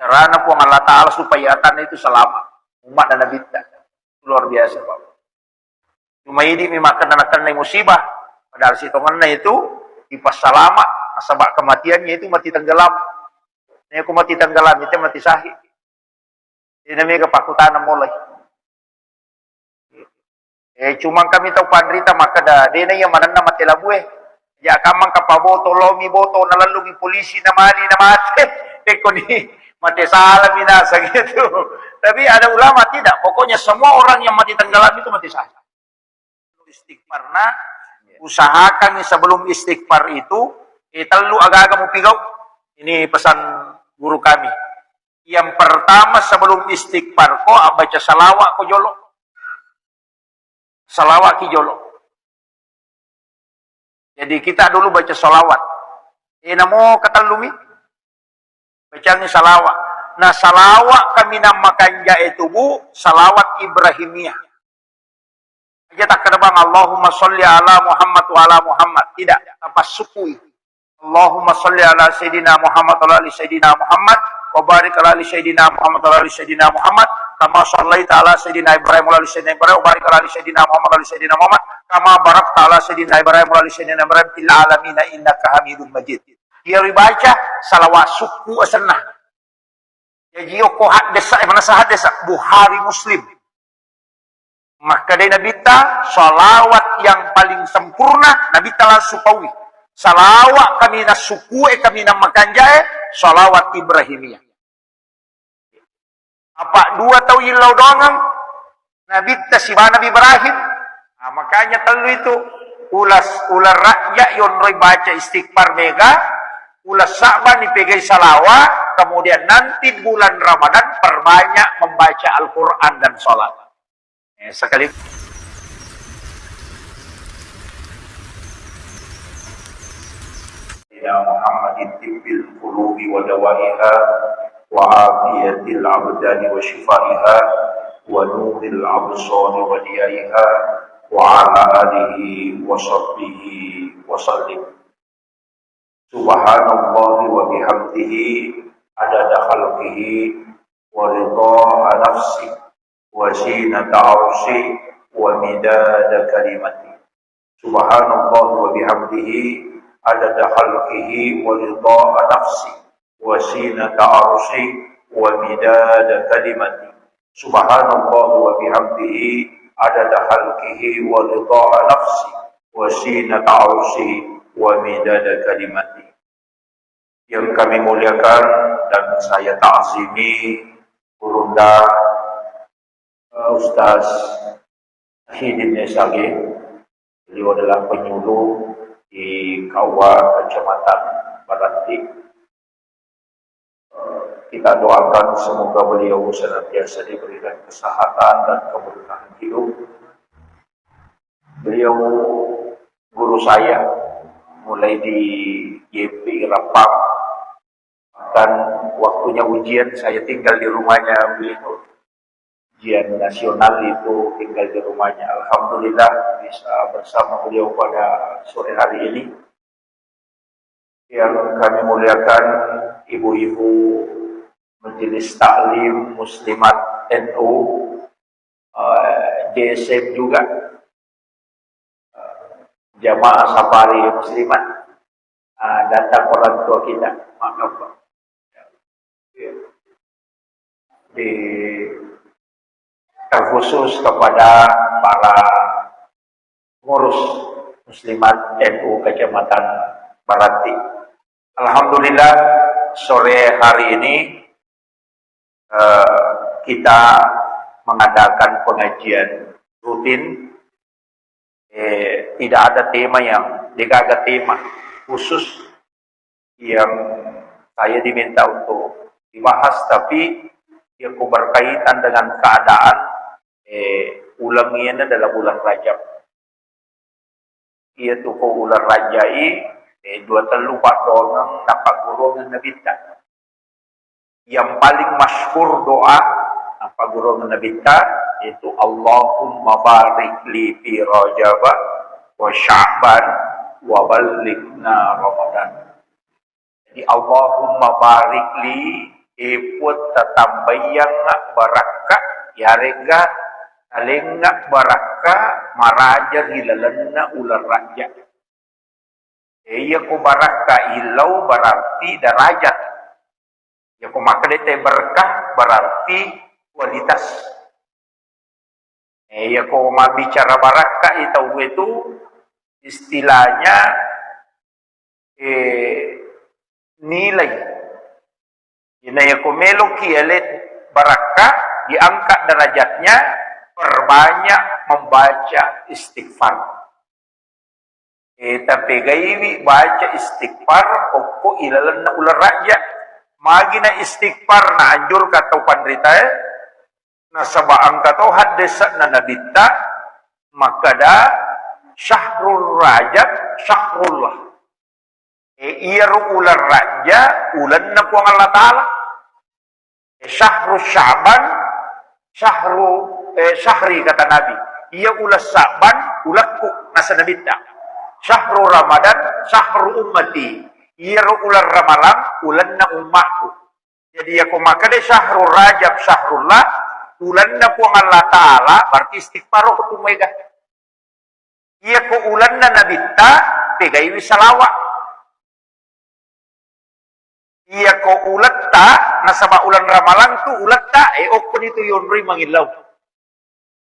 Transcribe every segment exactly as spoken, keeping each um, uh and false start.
Carana Puang Allah Ta'ala supaya atanna itu selamat. Umat dan Nabitta. Luar biasa, Pak. Cuma idi mi makkeda nakennai musibah. Padahal sitongenna itu ipassalama, nasaba kematiannya itu mati tenggelam. Nako mati tenggelam itu mati syahid. Ini mega pakkutana mulai. Eh, cuma kami tau panrita makkeda, dena iya manenna mate labue. Ya kamang kapaboto, lomi boto, nalellungi polisi, namali, namate. Pekko ni mate salami nasa gitu. Tapi ada ulama tidak. Pokoknya semua orang yang mati tenggelam itu mati salah. Istighfar, nah, usahakan sebelum istighfar itu, eh, tellu aga-aga mupigau. Ini pesan guru kami. Yang pertama, sebelum istighfar ko, baca salawat ko jolo. Salawat ki jolo. Jadi kita dulu baca salawat. Eh, namo katellumi. Bacangi salawat. Nah, salawat kaminang makanja'e tubuh, salawat Ibrahimiyah. Aja takkeda bang, "Allahumma sholli ala Muhammad wa ala Muhammad." Tidak, tapassukui. "Allahumma sholli ala Sayyidina Muhammad wa ala ali Sayyidina Muhammad, wa barik ala ali Sayyidina Muhammad wa ala ali Sayyidina Muhammad, kama shallaita ala Sayyidina Ibrahim wa ala ali Sayyidina Ibrahim, wa barik ala ali Sayyidina Muhammad wa ala ali Sayyidina Muhammad, kama barakta ala Sayyidina Ibrahim wa ala ali Sayyidina Ibrahim fil alamin innaka Hamidum Majid." Iya ribaca salawat sukku asenna. Jaji okko haddesa, eh, manasa haddesa, Bukhari, Muslim. Makkedai Nabitta, salawat yang paling sempurna, Nabitta langsung paui. Salawat kaminang sukue, kaminang makanjae, salawat Ibrahimiyah. Apa dua tau illau doangeng, Nabitta siba Nabi Ibrahim. Nah, makanya tellu itu, ulas, ular raja yonroi baca istighfar mega, ulas Sa'ban dipegai salawa, kemudian nanti bulan Ramadan perbanyak membaca Al-Quran dan sholat. Eh, sekali. Muhammadin tibbil qulubi wa dawaiha wa afiyatil abdani wa shifaiha wa nuril absari wa diyaiha wa ala alihi wa sahbihi wa sallim. Subhanallahi wa bihamdihi adada khalqihi wa ridha nafsi wa zinata arshi wa midada kalimati. Subhanallahi wa bihamdihi adada khalqihi wa ridha nafsi wa zinata arshi wa midada kalimati. Subhanallahi wa bihamdihi adada khalqihi wa ridha nafsi wa zinata arshi wa midada kalimati. Yang kami muliakan dan saya ta'zimi, Gurunda, eh, Ustaz Hidin S A G, beliau adalah penyuluh di K U A Kecamatan Baranti. Eh, kita doakan semoga beliau senantiasa diberikan kesehatan dan keberkahan hidup. Beliau guru saya mulai di Y P I Rappang, bahkan waktunya ujian saya tinggal di rumahnya beliau. Ujian nasional itu tinggal di rumahnya. Alhamdulillah bisa bersama beliau pada sore hari ini. Yang kami muliakan ibu-ibu Majelis Taklim Muslimat N U, eh, J S M juga, eh, jamaah safari muslimat, eh, datang orang tua kita, maaf, Pak. Di, terkhusus kepada para pengurus muslimat N U Kecamatan Baranti. Alhamdulillah, sore hari ini, eh, kita mengadakan pengajian rutin. Eh, tidak ada tema yang, degaga tema khusus yang saya diminta untuk dibahas, tapi yang berkaitan dengan keadaan, eh, uleng ini adalah bulan Rajab. Iya tu ko uleng Rajai, eh, dua tellu paddongeng napaggurungeng Nabitta. Yang paling masyhur doa napaggurungeng Nabitta itu, "Allahumma barik li fi Rajab wa Sya'ban wa ballighna Ramadan." Jadi, "Allahumma barik li E Puang, tatambaiyangnga barakka, yaregga talengnga barakka maraja ri lalenna uleng rajja. E, iyako barakka illau berarti derajat. Iyako makkeda te berkah berarti kualitas. E, iyako mabbicara barakka i tau itu istilahnya, e, nilai. Ina iyako meloki ele barakka diangkat derajatnya, perbanyak membaca istighfar. E, tapegaiwi baca istighfar okko ilalenna uleng rajja. Magina istighfar naanjurkan tau panritae, nasaba engka to haddesana nabitta makkeda, "Syahrul Rajab syahrullah." E, iyaro uleng rajja ulenna Puang Allah Ta'ala. E, syahru Sya'ban, syahru, e, syahri, kata Nabi. Iya uleng Sya'ban, ulekku, nasa Nabitta. Syahru Ramadan, syahru ummati. Iyaro uleng Ramalang, ulenna ummakku. Jadi, iyako makkeda syahru Rajab, syahrullah, ulenna Puang Allah Ta'ala, berarti istighfar ko tu mega. Iyako ulenna Nabitta, pegaiwi salawa. Iyako uletta, nasaba uleng Ramalang tu uletta, e, okkoni tu yonroi mangillau.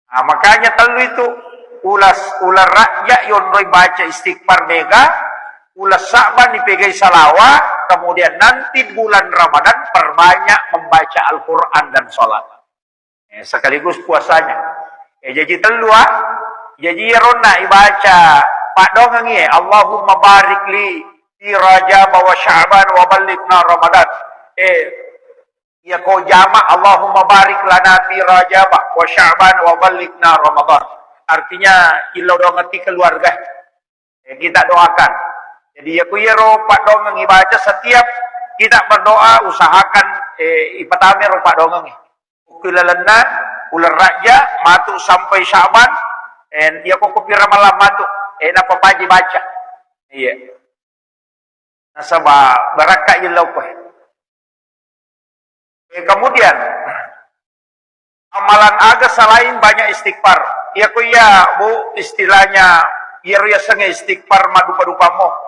Nah, makanya tellu itu, ulas-, uleng rajja yonroi baca istighfar mega, uleng Sya'ban dipegai salawa, kemudian nanti bulan Ramadan perbanyak membaca Al-Quran dan sholat. Eh, sekaligus puasanya. Eh, jaji tellu, ah. Jaji iyaronna ibaca paddoangengngi, eh, "Allahumma barik li fi Rajab wa Sya'ban wa ballighna Ramadan." Eh, iyako jama, "Allahumma barik lana fi Rajab wa Sya'ban wa ballighna Ramadan." Artinya, illau doangeng ti keluarga. Eh, kita doakan. Jadi, iyako iyaro paddoangeng ibaca, setiap kita berdoa, usahakan, eh, ipatama ro paddoangeng. Okko ilalenna uleng rajja, matu sampai Sya'ban, eh, iyako kopi Ramalang matu, eh, napapaji baca. Iya. Nasaba barakka illau ko. Eh, kemudian, amalan aga selain banyak istighfar? Iyako iya, Bu, istilahnya, iyaro yasengnge istighfar maddupa-dupamo.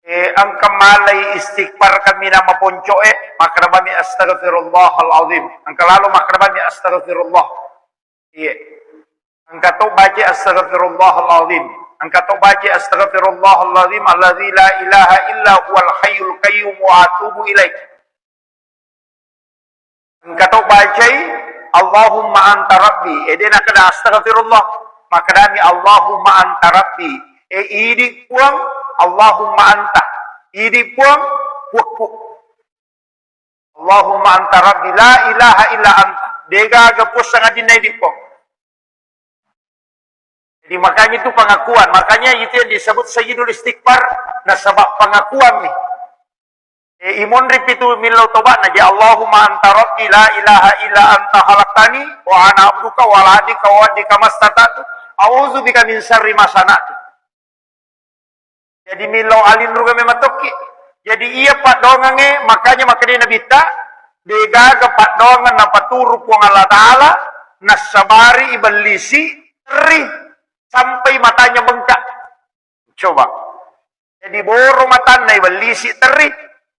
Eh, engka malai istighfar kaminang maponco'e, makkeda bami, "Astaghfirullahal azim." Engka lalo makkeda bami, "Astaghfirullah." Iya. Engka to baca, "Astaghfirullahal azim." Engka to baca, "Astaghfirullahal azim alladzi la ilaha illa huwal hayyul qayyum wa atubu ilaih." Engka to bacai, "Allahumma anta rabbi." E, de nakkeda, "Astaghfirullah." Makkedami, "Allahumma anta rabbi." E, idi Puang, Allahumma anta. Idi Puang, Puakku. Allahumma anta rabbi la ilaha illa anta. Degaga puang sangadinna idi Puang. Jadi, makanya itu pengakuan. Makanya itu yang disebut sayyidul istighfar, nasaba pengakuan nih. E, imonri pitu millau tobatna, jadi, "Allahumma anta rabbi la ilaha illa anta khalaqtani wa ana abduka wa ala ahdika wa wa'dika mastata'tu. A'udzu bika min syarri ma sana'tu." Jadi, millau alinruga memang tokki. Jadi, iya paddoangengnge, makanya makkedai Nabitta, degaga paddoangeng napaturu Puang Allah Ta'ala, nassabari ibellisi terri sampai matanya bengkak. Coba. Jadi, boro matanna ibellisi terri,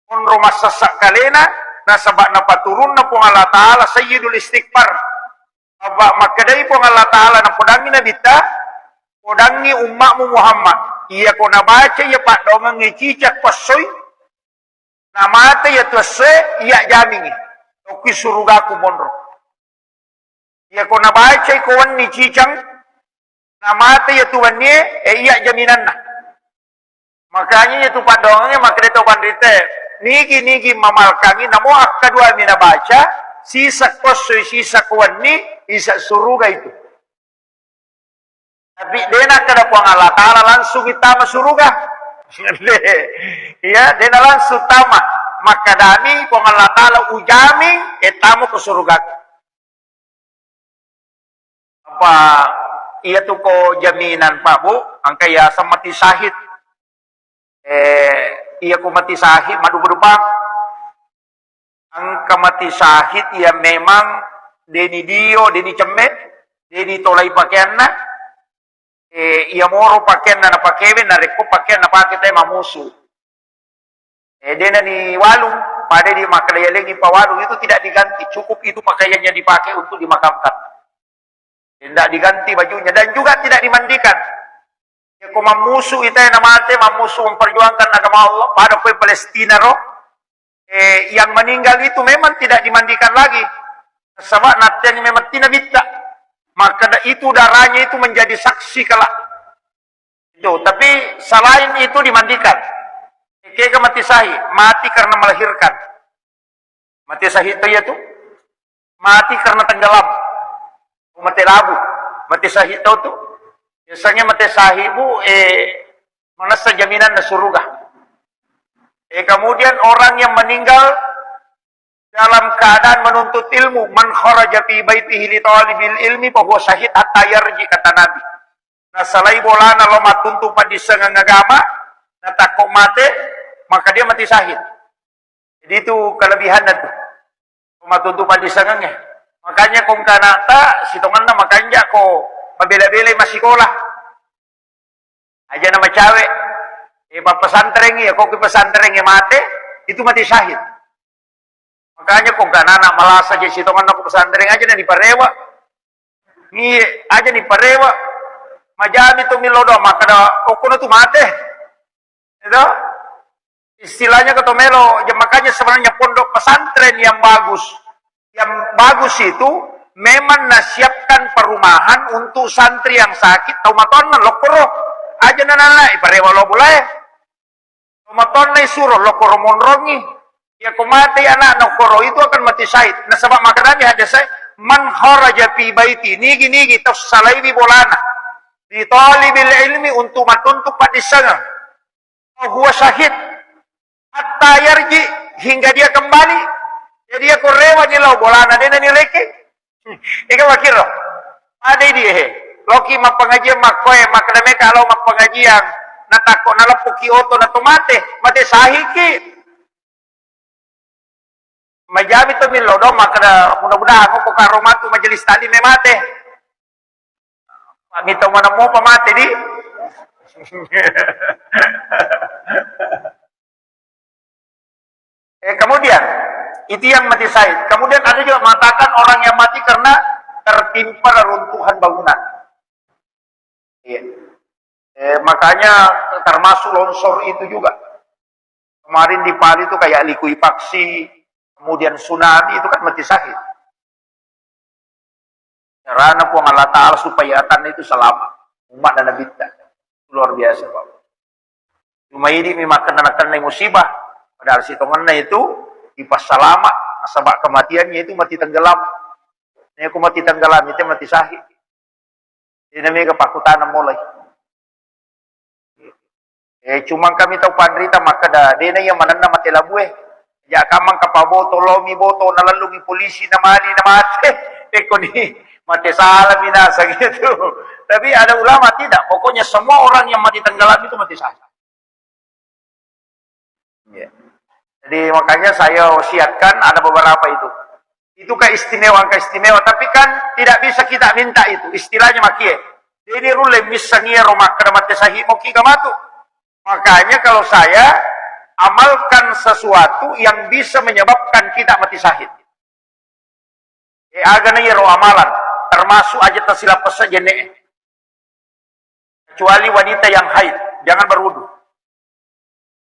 monro massessa kalena, nasaba napaturunna Puang Allah Ta'ala sayyidul istighfar. Apa makkedai Puang Allah Ta'ala, napodangi Nabitta, "Podangi ummakmu Muhammad, iyako nabaca iya paddoangengnge cicak passoi, namate iya tu essoe, iya jamingi okki surugaku monro. Iyako nabacai ko wenni cicang, namate iya tu wennie, e, iya jaminanna." Makanya iya tu paddoangengnge makkeda to panrite, nigi-nigi mamalkangi, namo akkaduami nabaca, sisa ko essoi, sisa ko wenni, isa suruga itu. Tapi de nakkeda Puang Allah Ta'ala langsung ittama suruga. Iya, de na langsung tama. Makkedami Puang Allah Ta'ala, "Ujami, e, tama ko suruga." Apa iya tu ko jaminan, Pak, Bu, engka yaseng mati syahid. Eh, iya ko mati syahid, madupa-dupa. Engka mati syahid yang memang deni dio, deni cemme, deni tolai pakaianna, eh, iya moro pakaianna napakewe, narekko pakaian napake te mamusu. Eh, dena ni walung, pada di makkeda yalengi pawalung itu tidak diganti, cukup itu pakaiannya dipakai untuk dimakamkan. Tidak diganti bajunya dan juga tidak dimandikan. Yako mammusu ita na mate, mammusu memperjuangkan agama Allah, pada kue Palestina ro, eh, yang meninggal itu memang tidak dimandikan lagi. Sebab natteni memang tina bitta. Maka da-, itu darahnya itu menjadi saksi kelak. Itu, tapi selain itu dimandikan. Kega mati syahid, mati karena melahirkan. Mati syahid to iya tu. Mati karena tenggelam. Mati labu. Mati syahid tau tu. Biasanya mati syahid, Bu, eh, manessa jaminan na suruga. Eh, kemudian orang yang meninggal dalam keadaan menuntut ilmu, "Man kharaja fi baitihi li talibil ilmi fahuwa syahid hatta yarji," kata Nabi. Nasalai bolana lo mattuntu paddissengeng agama, natakko mate, maka dia mati syahid. Jadi itu kelebihanna tu. Mattuntu paddissengengnge. Makanya kongkanata sitongenna makanja ko mabela-belai massikola. Aja na macawe. Eh, pappesantrengi, ya, ko ki pesantrengi mate, itu mati syahid. Makanya kongkanana malasa je sitongenna ko pesantren aja na diparewa. Iye, aja diparewa. Majami to millau doang, makkeda okkono tu mate. Itu istilahnya keto melo, ya, makanya sebenarnya pondok pesantren yang bagus, yang bagus itu memang nasiapkan perumahan untuk santri yang sakit, tau matonna lokkoro, aja nanana iparewa lo bolae. Tau matonna isuro lokkoro monrongi. Ya ko mate anakna okkoro itu akan mati syahid. Nasaba makkedami hadis saya, "Man kharaja fi baiti," nigi-nigi tau salaiwi bolana, "li talibil ilmi," untuk mattuntu paddissengeng, "fahuwa syahid hatta yarji," hingga dia kembali. Jadi ya ko rewa ni lao bolana dena ni reke. Ega wakiro. Ada di he. Loki mappengajian makkoe, makkeda meka lo mappengajian. Natakko naleppuki oto na to mate, mate sahiki. Majami to millau do makkeda mudah-mudahan ko karo matu majelis taklim e mate. Mita mana mopa mate di. Eh, kemudian itu yang mati syahid. Kemudian ada juga mengatakan orang yang mati karena tertimpa reruntuhan bangunan. Iya. Eh, makanya termasuk longsor itu juga. Kemarin di Palu itu kayak likuifaksi, kemudian tsunami itu kan mati syahid. Carana Puang Allah Ta'ala supaya atanna itu selamat. Umat dan Nabitta. Luar biasa, Pak. Cuma ini memang kena-kena musibah. Padahal sitongenna itu ipassalama. Sebab kematiannya itu mati tenggelam. Ini aku mati tenggelam, itu mati syahid. Ini mega pakutana mulai. Eh, cuma kami tau panrita makkeda, dena iya manenna mate labue. Ja kamang kapaboto, lomi boto, nalellungi polisi, namali, namate. Pekko ni mate salami naseng itu. Tapi ada ulama tidak. Pokoknya semua orang yang mati tenggelam itu mati syahid. Ya. Jadi makanya saya wasiatkan ada beberapa itu. Itu keistimewaan-keistimewaan, tapi kan tidak bisa kita minta itu. Istilahnya makie. Jadi rulle missangi ro makkeda mate syahid moki gamatu. Makanya kalau saya amalkan sesuatu yang bisa menyebabkan kita mati syahid. Eh, aga na iyaro amalan, termasuk aja tasilappessa jenne. Kecuali wanita yang haid, jangan berwudu.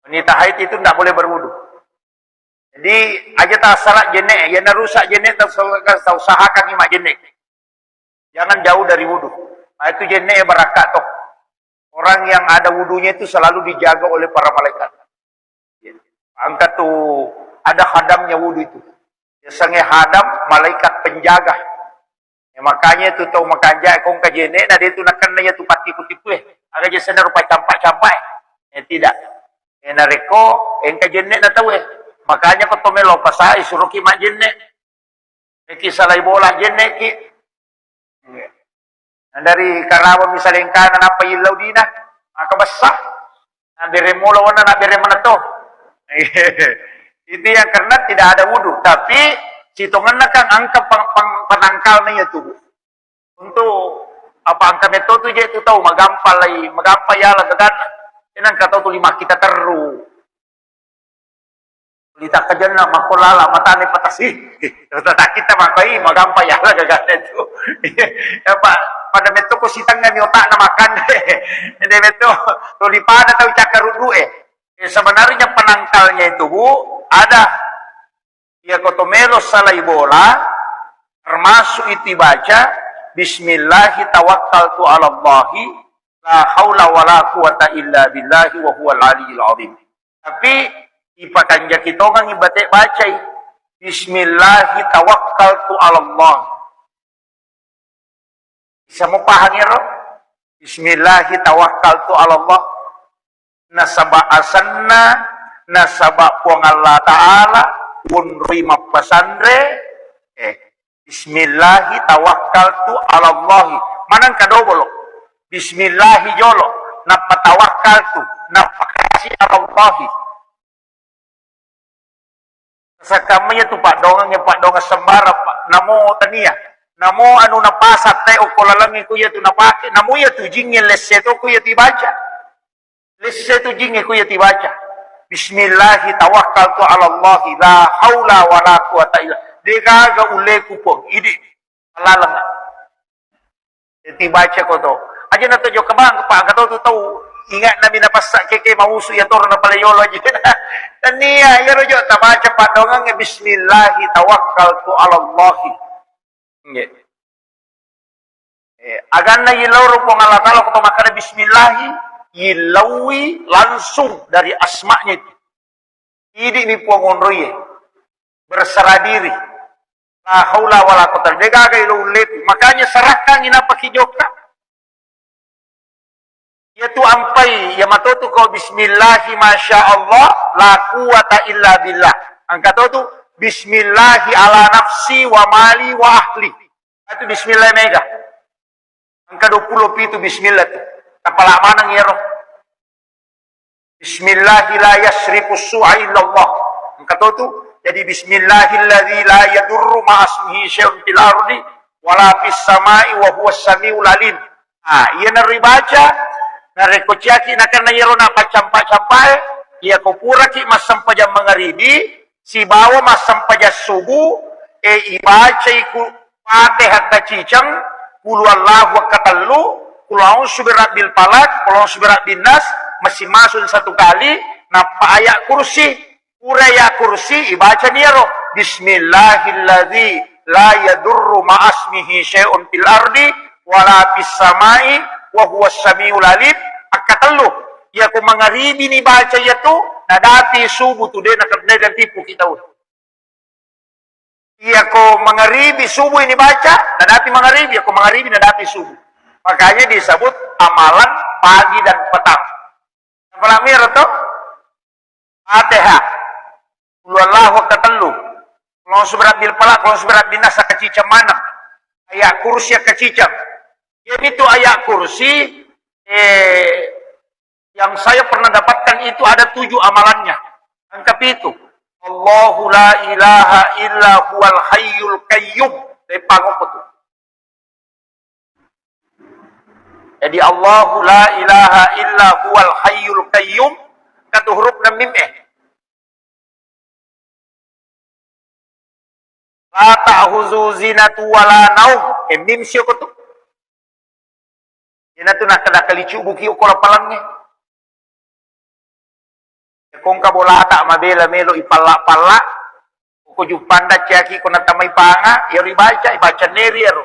Wanita haid itu tidak boleh berwudu. Jadi aja tassala jenne, ya narusak jenne, tau usahakan ima jenne. Jangan jauh dari wudu. Nah, itu jenne barakka toh. Orang yang ada wudunya itu selalu dijaga oleh para malaikat. Angkat tuh ada khadamnya wudu itu. Biasanya khadam malaikat penjaga. Ya, makanya itu tau makanja kong kajene na dia itu nakenna ya tu patipu-tipu eh. Aga je sena rupa campak-campak eh. Ya, tidak. Eh, narekko engka jenne na tau eh. Makanya ko to melo pasai suruh ki majenne. Eki salai bola jenneki. Nah, dari Karawang misalnya engkana nappa illau dina, maka bessa. Nah, bere mula wana na bere mana to. Itu yang karena tidak ada wudhu, tapi sitongenna kan engka peng-, peng-, penangkalna iya tubuh. Untuk apa engka metto tu je tu tau magampa lai, magampa yala gaganna. Enang ka tau tuli makkita terru. Tuli takkajenna makko lala matane patasi. Tata kita makkoi magampa yala gaganna tu. Apa pada metto ko sitengnga mi otakna makanre. Ede metto tuli pada tau cakkaruddu e. Eh, sebenarnya penangkalnya itu, Bu, ada. Iya ko to melo salai bola, termasuk itu baca, "Bismillahi tawakkaltu 'alallahi, la haula wala quwata illa billahi wa huwal aliyyil azim." Tapi ipakanjaki tongang ibate bacai, "Bismillahi tawakkaltu 'alallah." Bisa mupahang ero? "Bismillahi tawakkaltu 'alallah." Nasaba asenna, nasaba Puang Allah Ta'ala, wonroi mappasanre, eh, "Bismillahi tawakkaltu 'alallahi." Maneng kadobolo. "Bismillahi" jolo, nappa "tawakkaltu", nappa kasi "'alallahi". Sakammaya tu paddongeng, paddongeng sembarang, Pak. Namo tania. Namo anu napasang te okko lalengnge ku iya tu napake. Namo iya tu jingnge lesse to ku iya tu ibaca. Lesse tu jingnge ku iya tu ibaca. "Bismillahi tawakkaltu 'alallahi, la haula wala quwata illa." Degaga uleku, Puang. Idi. Laleng. Jadi baca ko to. Aja na to jokka bang, Pak, engka to tu tau. Ingat nami na passa keke mausu ya toro na pale yolo aja. Tania, ya rojo tabaca padongang, "Bismillahi tawakkaltu 'alallahi." Nggih. Eh, aganna yillau ro Puang Allah Ta'ala ko to makkada bismillahi, yillaui langsung dari asma'nya itu. Idi mi Puang onroie. Berserah diri. La haula wala quwata. Degaga ilo ulleku. Makanya serahkan inapa ki jokka. Iya tu ampai, iya matotu ko bismillahi masya Allah, la quwata illa billah. Engka to tu bismillahi ala nafsi wa mali wa ahli. Itu bismillah mega. Engka dua puluh pitu bismillah tu. Tapala maneng iyaro. Bismillahi la yasrifu su'a illallah. Engka to tu. Jadi bismillahilladzi la yadurru ma'asmihi syai'un fil ardi wala fis sama'i wa huwas samiul alim. Ah, iya naribaca, narekko ciaki nakenna iyaro na paccampa-campae, iya ko puraki massempajang mangaribi, sibawa massempajang subuh, e, ibacai ku Fatihah kaciceng, Qul huwallahu katellu, Qul a'udzu birabbil falaq, Qul a'udzu birabbin nas, masing-masing satu kali, nappa ayat kursi. Pura ayat kursi, ibaca niyaro, "Bismillahilladzi la yadurru ma'asmihi syai'un fil ardi wala fis sama'i wa huwas samiul alim." Akkatellu. Iya ko mangaribi ni baca iya tu, nadapi subuh tu, de na, de na tipu kita. Iya ko mangaribi subuh ini baca, nadapi mangaribi, iya ko mangaribi nadapi subuh. Makanya disebut amalan pagi dan petang. Apalagi miro to? Fatihah. Qul huwallahu katellu. Qul a'udzu birabbil falaq, Qul a'udzu birabbin nas, kaciceng maneng. Ayat kursi kaciceng. Jadi itu ayat kursi, eh, yang saya pernah dapatkan itu ada tujuh amalannya. Engka pitu. Allahu la ilaha illa huwal hayyul qayyum. Lepang apa tu? Jadi Allahu la ilaha illa huwal hayyul qayyum. Katu huruf na mim eh. La ta'khuzu sinatun wala naum. Eh, mim sio ko tu. Iyana tu nakkeda kalicu buki okko lapalangnge. Kongka bolata mabela melo ipalla-palla. Ko juppanda ciaki ko natamai panga, iyaro ibaca, ibaca neri iyaro.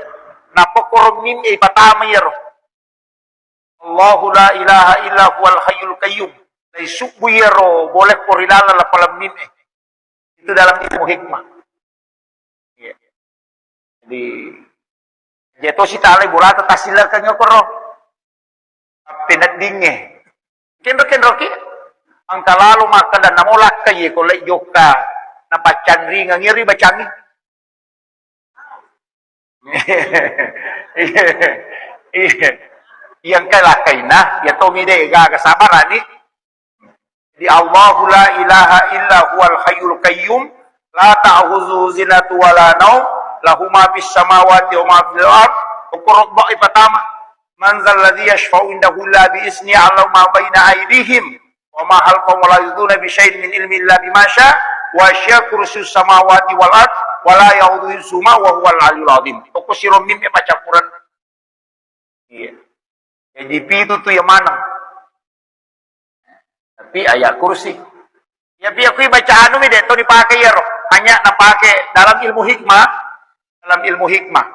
Nappa koro mim e ipatama iyaro. Allahu la ilaha illa huwal hayyul qayyum. Laisubbu iyaro boleh ko ri laleng lapalang mim e. Itu dalam ilmu hikmah. Iya. Jadi, je tosi talai bolata tasilakeng okoro. Appeneddingnge. Kenro-kenroki, engka lalo makkeda namo lakkai ko lai jokka napaccanringeng iyaro ibacangngi. Iya, iya. Iya, engka lakkaina, iya tomi de gaga sabarani. Jadi, Allahu la ilaha illa huwal hayyul qayyum, la ta'khudzuhu sinatun wa la naum, lahu ma fis samawati wa ma fil ard. Okoro' doa pertama, "Man dzal ladzi yasyfa'u indahu illa bi idznihi, ya'lamu ma baina aidihim wa ma khalfahum wa la yuhituna bi syai'in min ilmihi illa bima sya, wa sya kursiyus samawati wal ard, wa la yauduhu hifzuhuma wa huwal aliyyul azim." Pokok siro mimpi baca Quran. Iya. Jadi pitu tu yang mana? Tapi ayat kursi. Ya, pi aku baca anu mi de' to dipake iyaro. Hanya napake dalam ilmu hikmah, dalam ilmu hikmah.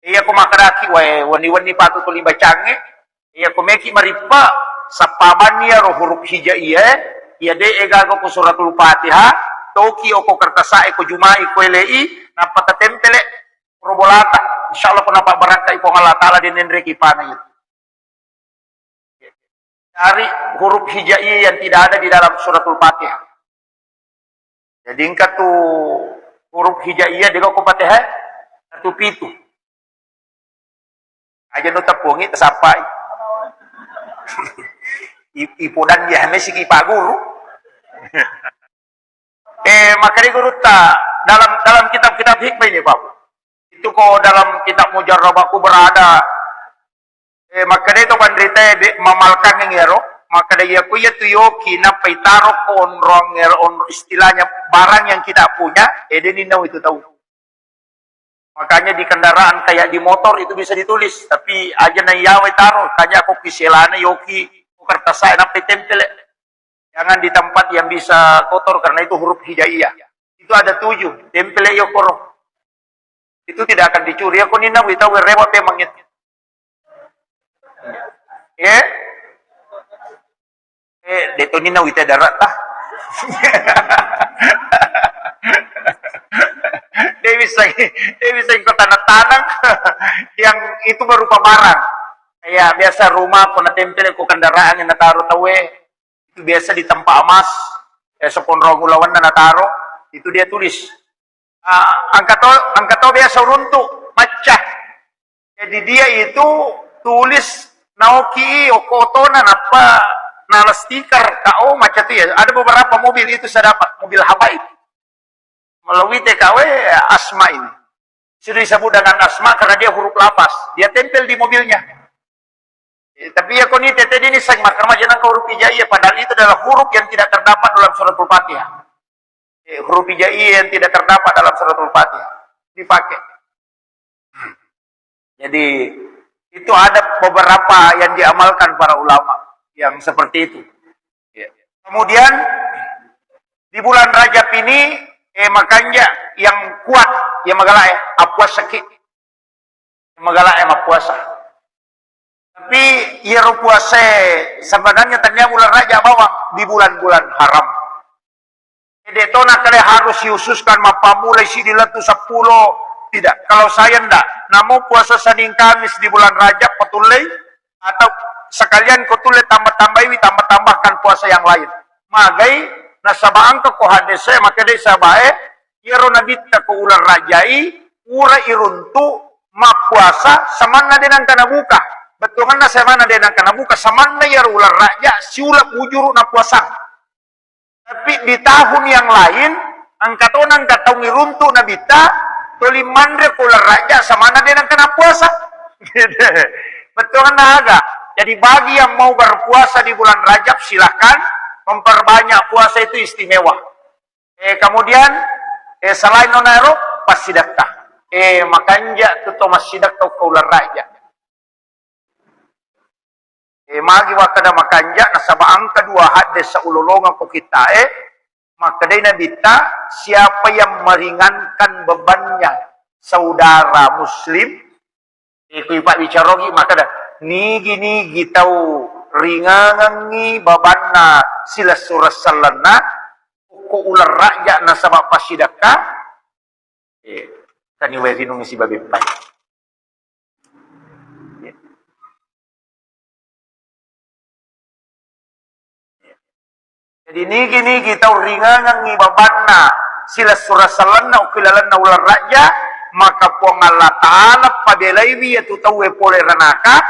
Iya, ko makkadaki wae wenni-wenni patu tuli bacangnge. Iya, ko meki marippa sappabanni iyaro huruf hijaiyah, iya de' egaga ko suratul Fatihah, toki oko kertasa'e ko jumai ko elei, nappa tatempele ro bolata. Insyaallah ko napabbarakkai Puang Allah Taala de' nenreki pana itu. Cari huruf hijaiyah yang tidak ada di dalam suratul Fatihah. Jadi engka tu huruf hijaiyah de' ko Fatihah, satu pitu. Aja nu tepungi tasappai. I- ipodan dia mesiki Pak Guru. Eh, makkeda gurutta dalam, dalam kitab-kitab hikmah ini, Pak. Itu ko dalam kitab Mujarrabah Kubra ada, eh, makkeda itu kan cerita be mamalkang iyaro, makkeda iya ko iya tu yoki nappa itaro ko onrong ero, onrong istilahnya barang yang kita punya, eh, de' ninau itu tahu. Makanya di kendaraan kayak di motor itu bisa ditulis, tapi aja na iyawe taro, kaja ko kiselana yoki, ko kertas saya nappa tempel. Jangan di tempat yang bisa kotor karena itu huruf hijaiyah. Itu ada tujuh, tempel yokoro. Itu tidak akan dicuri. Aku nina wita werrewa memang itu. Ya? Eh, de' to nina wita darat tah. De' bisa, de' bisa ko tanah-tanah yang itu berupa barang. Kayak biasa rumah ko natempel ko kendaraan yang nataro tawe. Itu biasa di tempat emas, eh, sekonrong ulawanna nataro, itu dia tulis. Ah, engka to, engka to biasa uruntu, macca. Jadi dia itu tulis naoki okotona nappa nala stiker, K O macca tu ya. Ada beberapa mobil itu saya dapat, mobil habaib. Melalui T K W Asma ini. Sudah disebut dengan Asma karena dia huruf lafaz. Dia tempel di mobilnya. Eh, tapi ya koni tete ini saya makan aja nangka huruf hijaiyah, padahal itu adalah huruf yang tidak terdapat dalam suratul Fatihah. Eh, huruf hijaiyah yang tidak terdapat dalam suratul Fatihah dipakai. Jadi, itu ada beberapa yang diamalkan para ulama yang seperti itu. Ya. Kemudian, di bulan Rajab ini, eh, makanja yang kuat, yang magala, eh, apuasaki. Yang magala, eh, mapuasa. Tapi, iyaro puasa sebenarnya tania bulan Rajab bawang, di bulan-bulan haram. Jadi, to nakkeda harus dihususkan mappammulai siddi lettu seppulo. Tidak. Kalau saya ndak, namu puasa Senin Kamis di bulan Rajab, ko tullei, atau sekalian ko tulle tambah-tambaiwi, tambah-tambahkan puasa yang lain. Magai, nasaba engka ko hadese, makkedai sabae, iyaro nabitta ko uleng Rajai, ura iruntu mappuasa, samanna de nengka nabuka. Bettuanna samanna de nengka nabuka, samanna iyaro uleng Raja, siuleng bujuru napuasang. Tapi di tahun yang lain, engka tona engka taung iruntu nabitta, toli manre ko uleng Raja, samanna de nengka napuasa. Bettuanna aga. Jadi bagi yang mau berpuasa di bulan Rajab, silahkan memperbanyak puasa itu istimewa. Eh, kemudian, eh, selain nona ero, passidekka. Eh, makanja tu to massidekka ko uleng Raja. Eh, magi wakkeda makanja, nasaba engka dua hadis saulolongang ko kittae, makkedai Nabitta, siapa yang meringankan bebannya saudara muslim, eh, kui pabbicarogi makkeda, nigi-nigi tau ringangengngi babanna silessureng sellenna, ko uleng Raja nasaba passidekka, eh, taniwai rinungi sibawa beppai. Jadi nigi-nigi tau ringangengngi babanna silessureng sellenna okko ilalenna uleng Raja, maka Puang Allah Taala pabelaiwi iyatu tauwe pole ranaka.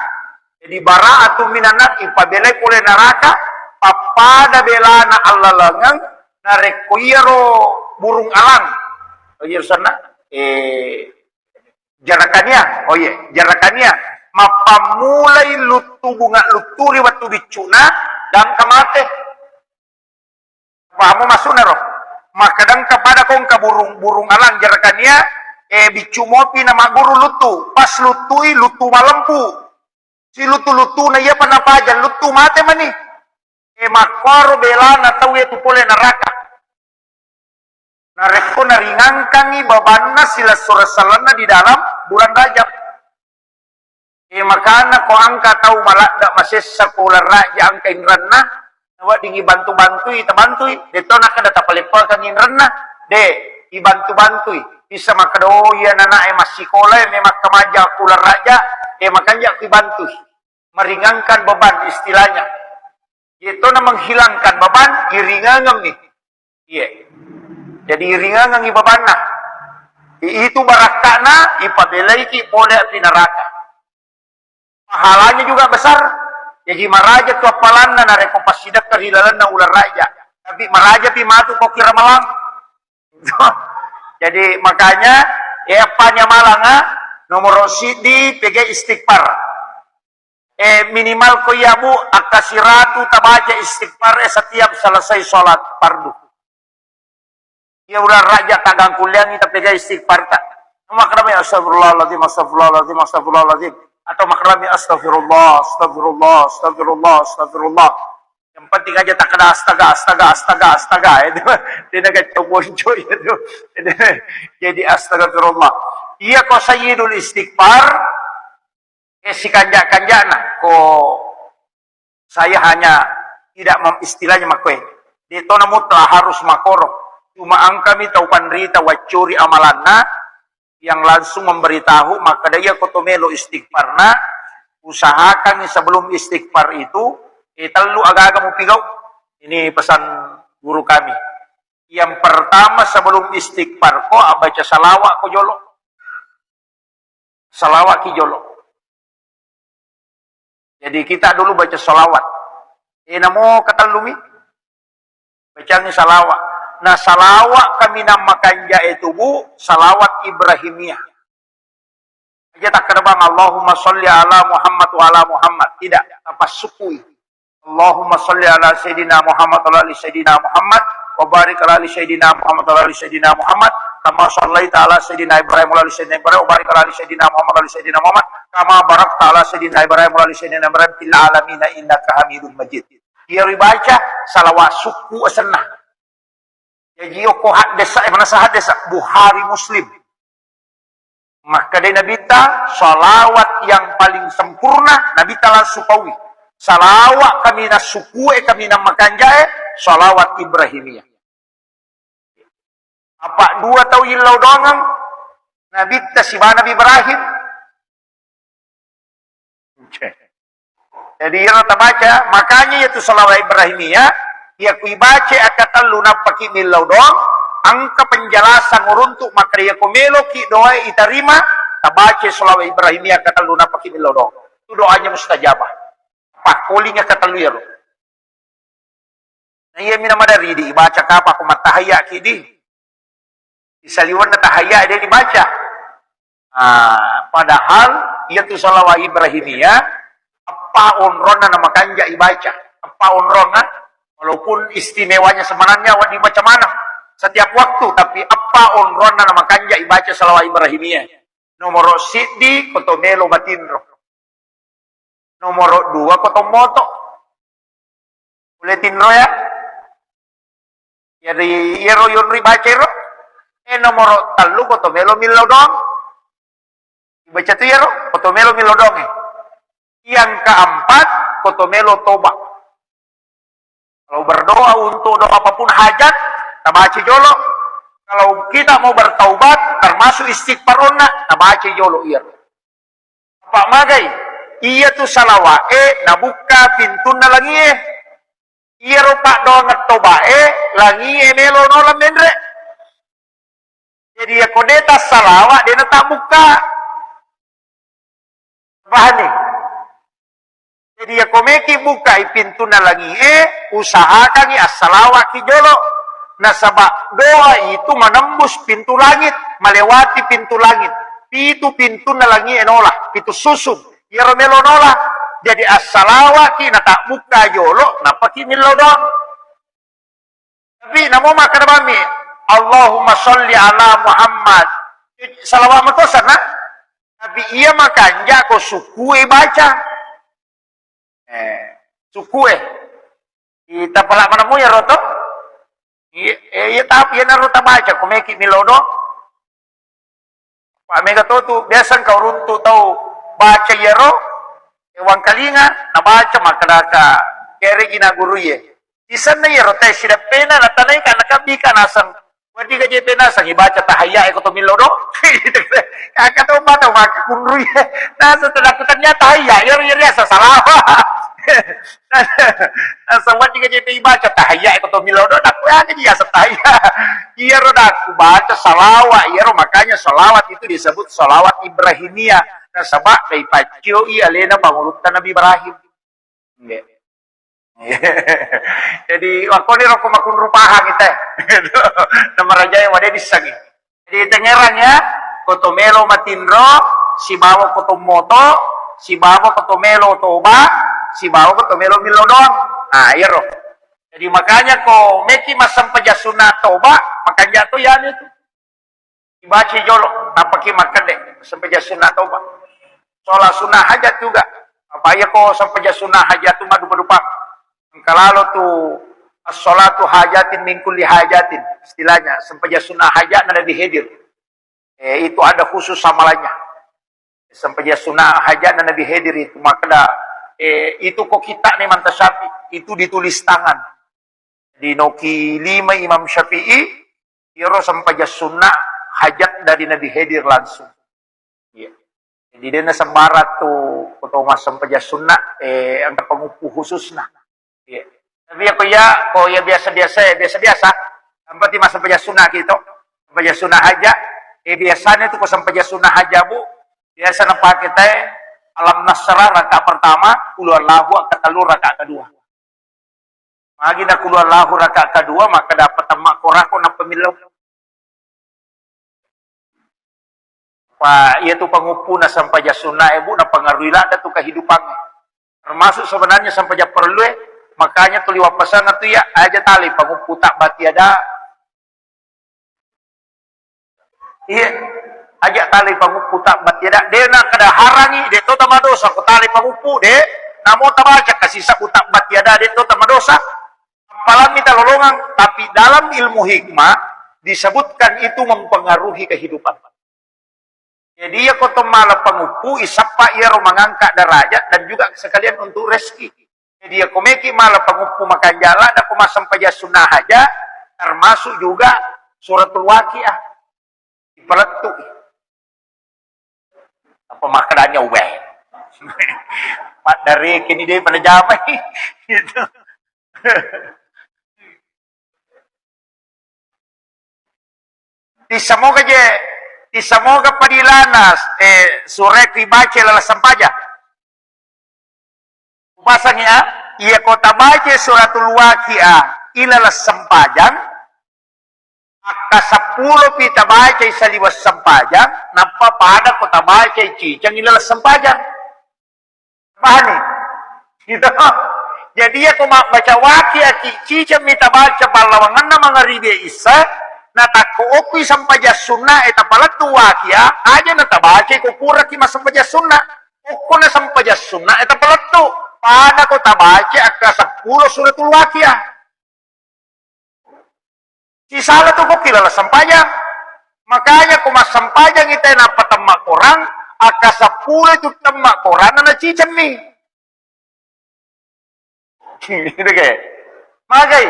Jadi bara'atun minan nar, ipabelai pole naraka, pa-, pada belana allalengeng, narekko iyaro burung alang, oh iya, sana, eh, jarakania, oh iya, jarakania, mappammulai luttu bunga luttu ri wettu biccu'na, gangka mate. Pahamu maksudna ro? Makkadangka pada kongka burung, burung alang jarakania, eh, biccu mopi na magguru luttu. Pas luttui, luttu malempu. Si luttu-luttuna iyapa napaja, luttu mate mani. Eh, makkoro belana tau iya tu pole neraka. Narekko naringangkangi babanna silessureng sellenna di dalam bulan Rajab. E, makana ko engka tau maladda masessa ko uleng raja engka inrenna, nawedding ibantu-bantui, tabantui, de'to nakkeda tapaleppekeng inrenna, de, ibantu-bantui. Bisa makkeda, oh iya, nanae massikola e memang kamaja ko uleng raja, e, makanja ko ibantui. Meringankan beban istilahnya. Yaitu na menghilangkan beban, iringangemmi. Iya. Jadi iringangengi bebanna. I-, itu barakka'na, ipabelaiki pole api neraka. Pahalanya juga besar. Jadi maraja tu appalanna narekko passidekka ri lalenna uleng raja. Tapi maraja pi matu ko kira malang. Jadi makanya, ya, apa nyamalanga, nomor siddi pega istighfar. Eh, minimal ko iya, Bu, akka siratu tabaca istighfar, eh, setiap selesai sholat fardu. Iya, uleng raja tagang kuliangi tapi ga istighfar ta. Makkedami astagfirullahaladzim, astagfirullahaladzim, astagfirullahaladzim. Atau makkedami astagfirullah, astagfirullah, astagfirullah, astagfirullah. Yang penting aja takkeda astaga, astaga, astaga, astaga. Itu tidak coba itu. Jadi astagfirullah. Iya ko sayyidul istighfar, eh, sikanja-kanjana ko saya hanya tidak mem-, istilahnya makkoi. De'to namutta harus makoro. Cuma engkami tau panrita waccuri amalanna yang langsung memberitahu, makkeda iya ko to melo istighfarna, usahakan sebelum istighfar itu, eh, tellu agaga mupigau. Ini pesan guru kami. Yang pertama, sebelum istighfar ko, baca salawat ko jolo. Salawat ki jolo. Jadi kita dulu baca salawat. Eh, namo katellumi. Bacangi salawat. Nah, salawat kaminang makanja e tubu, salawat Ibrahimiyah. Aja takkeda bang, Allahumma sholli ala Muhammad wa ala Muhammad. Tidak, tapassukui. Allahumma sholli ala Sayyidina Muhammad wa ala ali Sayyidina Muhammad, wa barik ala ali Sayyidina Muhammad wa ala ali Sayyidina Muhammad, kama shallaita ala Sayyidina Ibrahim wa ala ali Sayyidina Ibrahim, wa barik ala ali Sayyidina Muhammad wa ala ali Sayyidina Muhammad, kama barakta ala Sayyidina Ibrahim wa ala ali Sayyidina Ibrahim fil alamin innaka Hamidum Majid. Iyaro ibaca salawat sukku asenna. Jaji okko haddesa, eh, manasa haddesa Bukhari Muslim. Makkedai Nabitta, salawat yang paling sempurna, Nabitta langsung paui. Salawat kaminang sukue, kaminang makanjae, salawat Ibrahimiyah. Apa dua tau illau doangeng, Nabitta siba Nabi Ibrahim. Jadi iyaro tabaca, makanya iyatu salawat Ibrahimiyah, iya ku ibaca akkatellu nappaki millau doang, engka penjelasan uruntuk makkeda iya ko meloki doae itarima, tabaca salawat Ibrahimiyah akkatellu nappaki millau doang. Itu doanya mustajabah. Pakkoling akkatellu iyaro. Na iyami namadari di ibaca kapa ko mattahayya ki di. Di saliwenna tahayya de dibaca. Ah, padahal iyatu salawat Ibrahimiyah, eppa onronna namakanja ibaca. Eppa onronna, walaupun istimewanya sebenarnya wa-, dibaca maneng setiap waktu, tapi eppa onronna namakanja ibaca salawat Ibrahimiyah. Nomoro siddi, koto melo matinro. Nomoro dua, koto moto. Pole tinro ya. Jadi, iyaro yonri baca ro. Eh, nomoro tellu, koto melo millau doang. Baca tu iyaro, koto melo millau doang, eh. Yang keempat, koto melo toba. Kalau berdoa untuk doa apapun hajat, tabaca jolo. Kalau kita mau bertaubat, termasuk istighfaronna, tabaca jolo iyaro. Apa magai? Iyatu salawa'e nabukka pintunna langie. Iyaro paddoangeng tobae, langie melo nolong menre. Jadi, iyako de tassalawa, de natabbukka. Pahami? Jadi, iyako Komeki bukai pintunna langi'e, usahakangi assalawaki jolo. Nasaba doa itu menembus pintu langit, melewati pintu langit. Pitu pintunna langi'e nola, pitu susung. Iyaro melo nola. Jadi assalawaki natabbuka jolo, nappaki millau doang. Tapi namo makkeda bammi, "Allahumma sholli ala Muhammad." Salawat mato sana. Tapi iya makanja ko sukue baca. Eh, sukue. Ita pala manamu ya roto? Iya, eh, iya, tapi iya naro tabaca ko meki milodo. Pak mega to tu, biasa engka uruntu tau baca iyaro, eh, wangkalinga, nabaca makkedaka, "Keregi na guru iye." Sisenna iyaro tae sideppena, natanaika, nakabbika, naseng, "Wedding gajepe naseng ibaca tahayya e ko to millo do?" Kaka to mata maka kunrui. Naseng tadakku tania tahayya, iyaro iya riasa salawa. Naseng wedding gajepe ibaca tahayya e ko to millo do, nakku aga ji asa tahayya. Iyaro dakku baca salawa, iyaro makanya salawat itu disebut salawat Ibrahimiyah. Nasaba naipaccoi alena pangulutta Nabi Ibrahim. Nggih. Jadi, wakkoni rokko makunru pahang ita. Namarajai wade dissangi. Jadi, tengngerang ya, ko to melo matinro, sibawa ko to moto, sibawa ko to melo toba, sibawa ko to melo millo doang. Nah, iyaro. Jadi, makanya ko meki massempajang sunna toba, makanja to yani tu. Ibaca jolo, nappaki makkedde, sempajang sunna toba. Sholat sunnah hajat juga. Apa iya ko sempajang sunnah hajat tu madupa-dupang. Engka lalo tu as-sholatu hajatin min kulli hajatin. Istilahnya, sempajang sunnah hajat na Nabi hadir. Eh, itu ada khusus amalannya. Sempajang sunnah hajat na Nabi hadir itu. Makkeda, eh, itu ko kita nih mantasapi. Itu ditulis tangan. Dinoki lima Imam Syafi'i, iyaro sempajang sunnah hajat dari Nabi hadir langsung. Iya. Jadi, dena sembarang tu, ko to massempajang sunnah, eh, engka panguppu khususna. Iya. Tapi ya, ko ya, ko ya biasa-biasa, ya biasa-biasa, yang penting massempajang sunnah gitu, sempajang sunnah hajat, eh, biasanya tu ko sempajang sunnah hajat, Bu, biasa napake tae, Alam Nasyrah rakaat pertama, Qul Huwallahu rakaat kedua. Magi na Qul Huwallahu rakaat kedua, maka dapat temma korako nappa millau. Pa, iya tu panguppu na sempajang sunnah e, Bu, napengaruhi ladda tu kehidupannya. Termasuk sebenarnya sempajang perlu e, makanya tu liwa pasang tu ya, aja tali panguppu tak bati ada. Iya, aja tali panguppu tak bati ada. De na kada harangi, de to tamadosa ko tali panguppu, de. Namo tabaca kasi sabu tak bati ada, de to tamadosa. Apalagi talolongang, tapi dalam ilmu hikmah disebutkan itu mempengaruhi kehidupan. Jadi, iya ko to mala panguppu, isappa iyaro mangangkat derajat dan juga sekalian untuk rezeki. Jadi, iya ko meki mala panguppu makanja ladda ko massempajang sunnah hajat, termasuk juga suratul Waqiah. Ipalettu. Apa makkedanya uwe? Maddareke ni de pada jamai. Gitu. Tissamoga je, tissamoga padilana, eh, surae ku ibaca laleng sempajang. Upasangi, ah, iya ko tabaca suratul Waqiah ilaleng sempajang, akka seppulo pi tabaca isaliweng sempajang, nappa pada ko tabaca ciceng ilaleng sempajang. Pahami? Gitu. Jadi, iya ko mabbaca Waqiah ki, ciceng mi tabaca pallawangenna mangaribi isya, natakko okki sempajang sunna e tapalettu Waqiah, aja na tabaca ko puraki massempajang sunna. Okko na sempajang sunna e tapalettu, pada ko tabaca akka seppulo suratul Waqiah. Sisala tu ko kilala sempajang. Makanya ko massempajang ita nappa temma korang, akka seppulo itu temma korang na cicemmi. Gitu ke? Magai,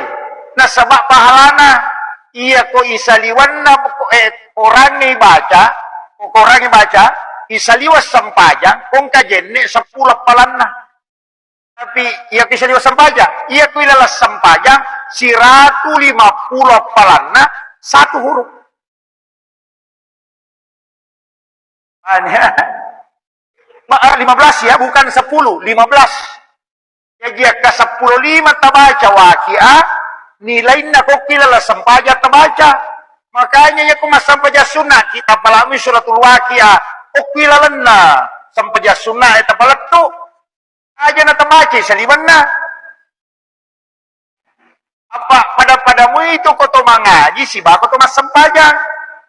nasaba pahalana iya ko isaliwanna, eh, korangnge ibaca, ko korangnge ibaca, isaliweng sempajang, ko engka jenne seppulo appalanna. Tapi iya ko isaliweng sempajang, iya ko ilaleng sempajang, siratu lima puluh appalanna, satu huruf. Banyak. Ma-, eh, lima belas ya, bukan sepuluh, lima belas. Iya, ka seppulo lima tabaca Waqiah, nilainna ko ki laleng sempajang tabaca. Makanya iya ko massempajang sunna ki, tapalami suratul Waqiah, okki lalenna sempajang sunna e tapalettu. Aja na tabaca saliwenna. Apa pada-pada mui tu ko to mangaji sibawa ko to massempajang.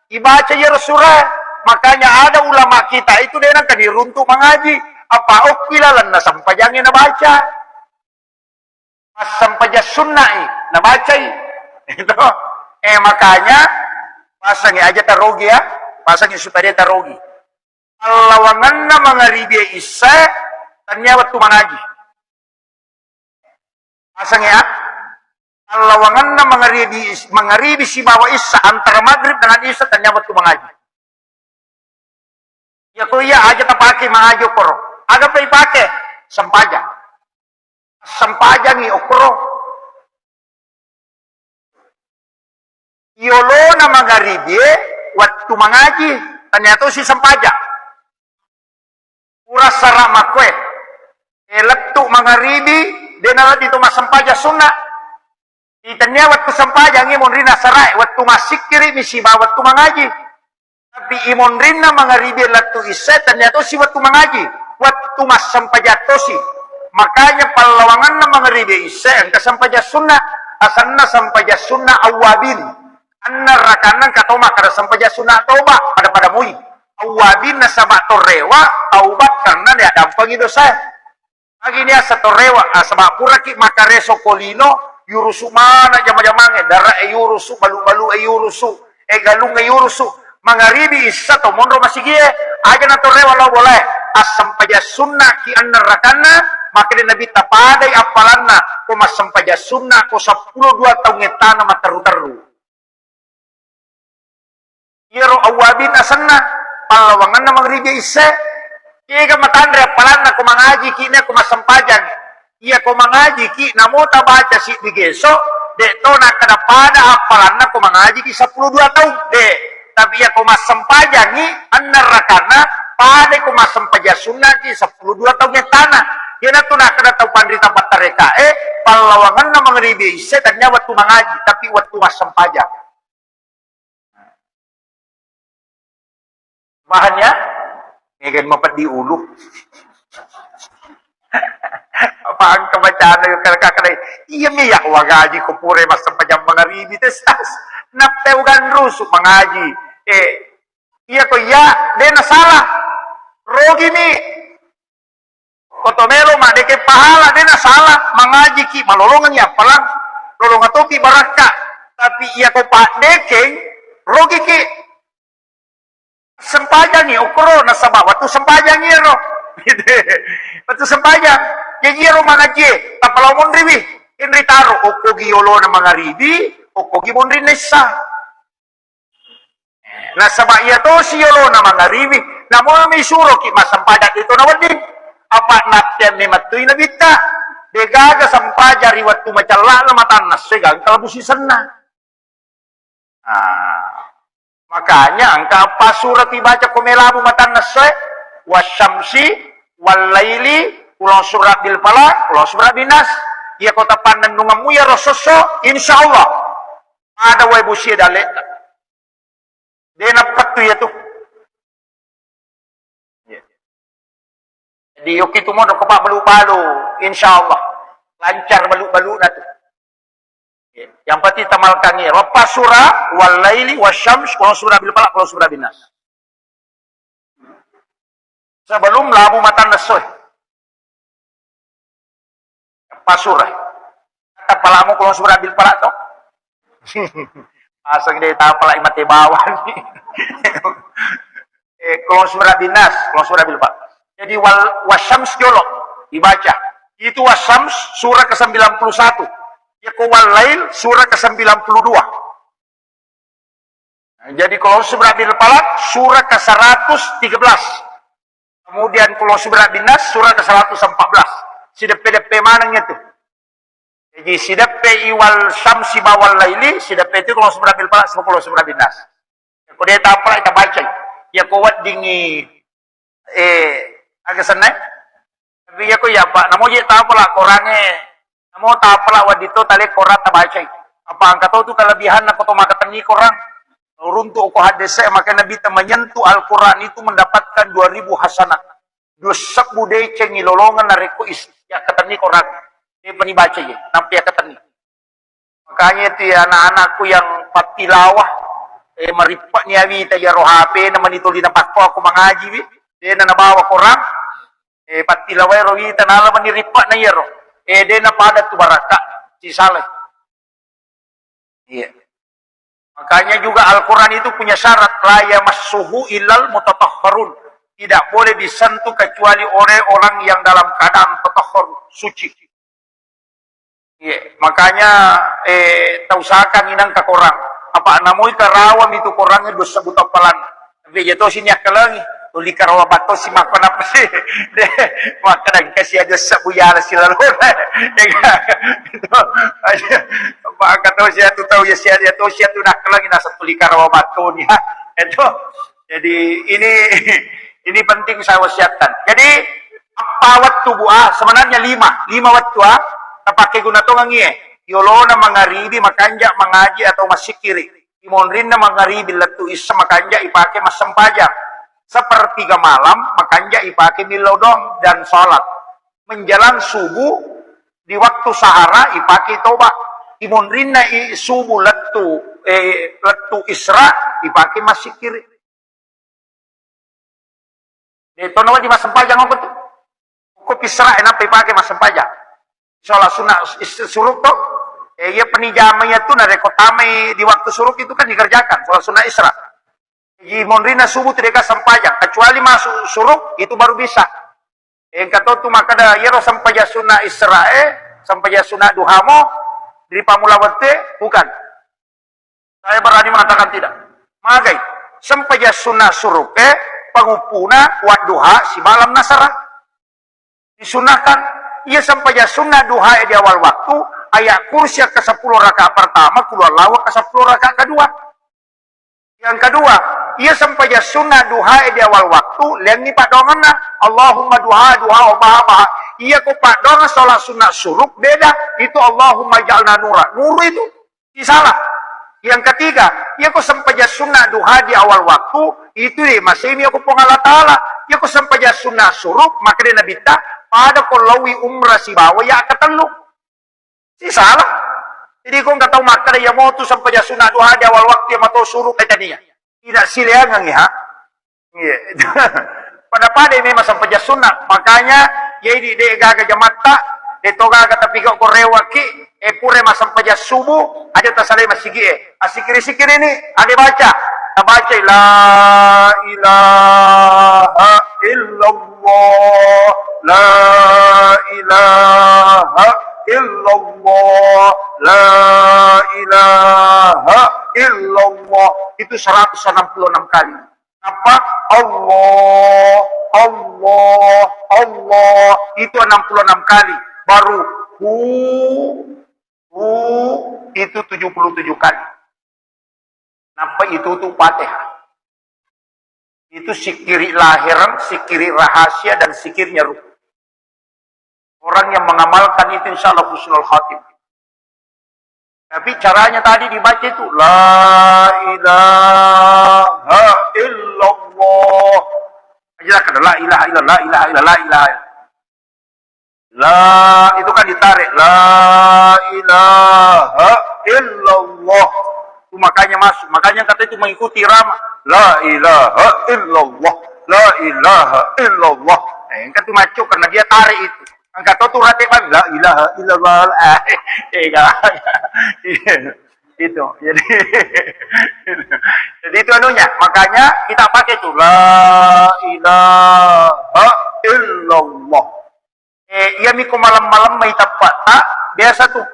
Ibaca iyaro sura. Makanya ada ulama kita itu de nengka diruntuk mangaji. Apa okki lalenna sempajangnge nabaca. Massempajang sunna'i nabacai. Itu. Eh, makanya pasangi aja tarogi ya. Pasangi supaya dia tarogi. Allawanganna mangaribi isya, tania wettu mangaji. Pasangi ya. Allawanganna mangaribi is-, mangaribi sibawa isya, antara maghrib dengan isya, tania wettu mangaji. Iya ko iya aja tapake mangaji okkoro. Aga pa ipake? Sempajang. Sempajangi okkoro. Iyolona mangaribie wettu mangaji, tania tosi sempajang. Pura sara makkoe. E, lettu mangaribi, de naladdi to massempajang sunna. Itania wettu sempajangi monrinna sarae, wettu massikkiri mi sibawa wettu mangaji. Tapi imonrinna mangaribi lettu isya, tania tosi wettu mangaji, wettu massempajang tosi. Makanya pallawanganna mangaribi isya engka sempajang sunna, asenna sempajang sunna awwabin. Anna rakanna engka to makkada sempajang sunna toba, pada-pada mui. Awwabin nasaba torewa, taubat karena dia dampengi dosa. Magi niasa torewa, ah, saba puraki makareso ko lino, yurusu mana jama-jamangnge, dara e yurusu, balu-balu e yurusu, e galung e yurusu, mangaribi isya to monro masigie, aja na torewa lao bolae, assempajang sunna ki anna rakanna, makede Nabi tapadai appalanna, ko massempajang sunna ko seppulo dua taung ettana matteru-teru. Iyaro awwabin asenna, pallawanganna mangribi isya. Kega matanre appalanna ko mangaji ki ne ko massempajang. Iya ko mangaji ki namo tabaca siddi geso, de to nakkada pada appalanna ko mangaji ki seppulo dua taung, de. Tapi iya ko massempajangi anna rakanna, pada ko massempajang sunna ki seppulo dua taung ettana. Iyanatu nakkada tau panrita battareka e, pallawanganna mangribi isya tania wettu mangaji, tapi wettu massempajang. Bahannya, mega mapeddi ulu. Apa engka bacana yo kala-kala, iya mi ya wagaji ko pura massempajang mangaribi tes tas. Nappe ugan rusu mangaji. Eh, iya ko iya, de na salah. Rogi mi. Ko to melo maddekeng pahala, de nasala, mangaji ki, malolongengi appalang, lolonga topi barakka. Tapi iya ko paddekeng, rogi ki. Sempajangi okkoro, nasaba wettu sempajangi ero. Wettu sempajang. Jaji ero mangaji, tappa lao monriwi. Inri taro, okkogi yolona mangaribi, okkogi monrinna issa. Nasaba iya tosi yolona mangaribi, namomi suroki massempajang de to nawedding. Apa natteang memettui nabitta, degaga sempajang ri wettu macella'na matanna essoe gangka labu sisenna. Ah, makanya engka eppa sura tibaca ko melabu matanna essoe, wasyamsi, wallaili, ulong surah bil falaq, ulong surah bin nas. Iya ko tapannennungemmu iyaro sosso, insyaallah. Ada wae busie dalle'ta. De nappettu iya tu. Iya. Jadi yoki tu modo ko pabbalu-balu, insyaallah lancar balu-baluna tu. Iya. Yang penting tamalkangi. Wappa surah, wal laili, wasyams, qul surah bil falaq, qul surah bin nas. Sebelum labu matanna essoe. Pasura. Tapalamu ko surah bil falaq to. Aseng de tapalai mate bawang. Eh, ko surah bin nas, ko surah bil falaq. Jadi wal wasyams jolo dibaca. Itu wasyams surah ke sembilan puluh satu. Ya ko wal lail surah ke sembilan puluh dua. Nah, jadi kalau surah bil falaq surah ke seratus tiga belas. Kemudian kalau surah bin nas surah ke seratus empat belas. Sideppe-deppe maneng itu. Jadi sideppe iwal syamsi bawal laili, sideppe itu kalau surah bil falaq sama kalau surah bin nas. Ko de tapalai tabaca. Ya ko weddingi, eh, aga senna? Tapi iya ko iya, Pak, namo je tapala Korangnge, namo tapala wedding to tale Korang tabacai. Apa engka to tu kelebihanna ko to makkatenni Korang. Runtu ko hadese, maka Nabi ta menyentuh Al-Quran itu mendapatkan dua ribu hasanah. Dua sebbu deceng ilolongeng narekko is-, yakkatenni Korang. Depa ni baca ye, nampa yakkatenni. Makanya itu ya anak-anakku yang pattilawah, eh, marippa ni awi ta iyaro H P na mani tuli napakko aku mangaji wi. Dena nabawa Korang, eh, pattilawai ro wita nala mani rippa na iyaro. Eh, dena pada tu barakka. Sisala. Iya. Makanya juga Al-Quran itu punya syarat, la yamassuhu illal mutatahharun. Tidak boleh disentuh kecuali oleh orang yang dalam keadaan tatahhar, suci. Iya, makanya, eh, tausahakan inang ka Korang. Apa namoi karawa mitu Korang dosa buta palan. Tapi jatuh sini akkalangi. Tuli karawa batto si makko napa si. De, makko dan kasi ada sebbu yala si lalu. Maka tau si atu tau ya si atu si atu nakkalangi nasa tuli karawa batto ni, ha. Itu. Jadi ini, ini penting saya wasiatkan. Jadi apa waktu bu ah, sebenarnya lima, lima waktu ah, tapake guna tongang iye. Yolona mangaribi, makanja, mangaji atau masikiri. Imonrinna mangaribi lettu issa makanja ipake massempajang. Sepertiga malam makanja ipake millau doang dan salat. Menjelang subuh di waktu sahara ipake toba. Imonrinna i subuh lettu, eh, lettu isra ipake masikiri. De to nawedding massempajang okko tu. Okko pisra e nappa ipake massempajang. Sholat sunnah is-, suruk to. Eh, iya penijama iya tu narekko tamai di waktu suruk itu kan dikerjakan sholat sunnah isra. Jadi monrina subuh tu deka sempajang, kecuali masuk suruk itu baru bisa. Engka to tu makkeda iyaro sempajang sunnah isra e, sempajang sunnah duha mo, ri pammula wettu e, bukan. Saya berani mengatakan tidak. Magai, sempajang sunnah suruke, panguppuna, wadduha, sibalam nasara. Disunnahkan, iya sempajang sunnah duha di awal waktu, ayat kursi ke sepuluh rakaat pertama, kulhuwallahu ke sepuluh rakaat kedua. Yang kedua, iya sempajang sunnah duha di awal waktu, lenni paddoangenna, Allahumma duha, duha, baha, baha. Iya ko paddoangan sholat sunnah suruk, beda. Itu Allahumma ja'alna nura. Nuru itu. Salah. Yang ketiga, iya ko sempajang sunnah duha di awal waktu, itu deh, masih ini aku Puang Allah Ta'ala. Iya ko sempajang sunnah suruk, maka dia Nabi ta, pada ko lawi umrah sibawa ya katellu. Si salah. Jadi ko nggak tahu makkeda iya motu sempajang sunnah duha di awal waktu iya mato suruk kaitania. Tidak sileangan ya. Iya. Pada-pada memang sempajang sunnah. Makanya, ya ini de gaga jamatta, de to gaga tapi kau korewaki, eh pure massempajang subuh, aja tasalai masigi eh. Asikiri-sikiri ini, ada baca. Tabaca la ilaha illallah, la ilaha illallah, la ilaha illallah. Itu seratus enam puluh enam kali. Apa? Allah, Allah, Allah. Itu enam puluh enam kali. Baru hu, hu, itu tujuh puluh tujuh kali. Napa itu tu Fatihah? Itu sikiri lahiran, sikiri rahasia, dan sikirnya ruh. Orang yang mengamalkan itu insya Allah husnul khatimah. Tapi caranya tadi dibaca itu la ilaha illallah. Jelaskan la ilaha illallah, la ilaha illallah, la ilaha. La itu kan ditarik la ilaha illallah. Itu makanya masuk. Makanya kata itu mengikuti irama. La ilaha illallah. La ilaha illallah. Eh, kan itu masuk karena dia tarik itu. Angkat tu rate bang, la ilaha illallah. Eh, eh, gak. Itu. Jadi, jadi itu anunya. Makanya kita pakai itu la ilaha illallah. Eh, iya miko malam-malam mai teppa'ta, biasa tu.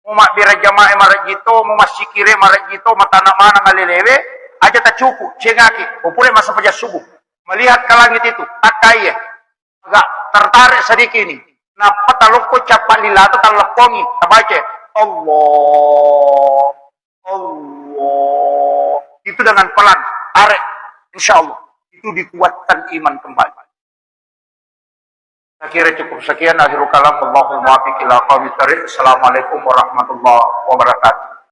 Mau mabbere jamaah marajito, mau massikire marajito, matana mana ngalelewe, aja tacuku, cengaki. Pura masa pajak subuh. Melihat ke langit itu, takaiye. Agak tertarik sedikit ini. Nappa talokko cappa lilata talleppongi, tabaca, Allah, Allah. Itu dengan pelan, tarik. Insya Allah. Itu dikuatkan iman kembali. Nah, Kira cukup sekian, akhirul kalam, wallahul muwaffiq ila aqwamit thariq. Assalamualaikum warahmatullahi wabarakatuh.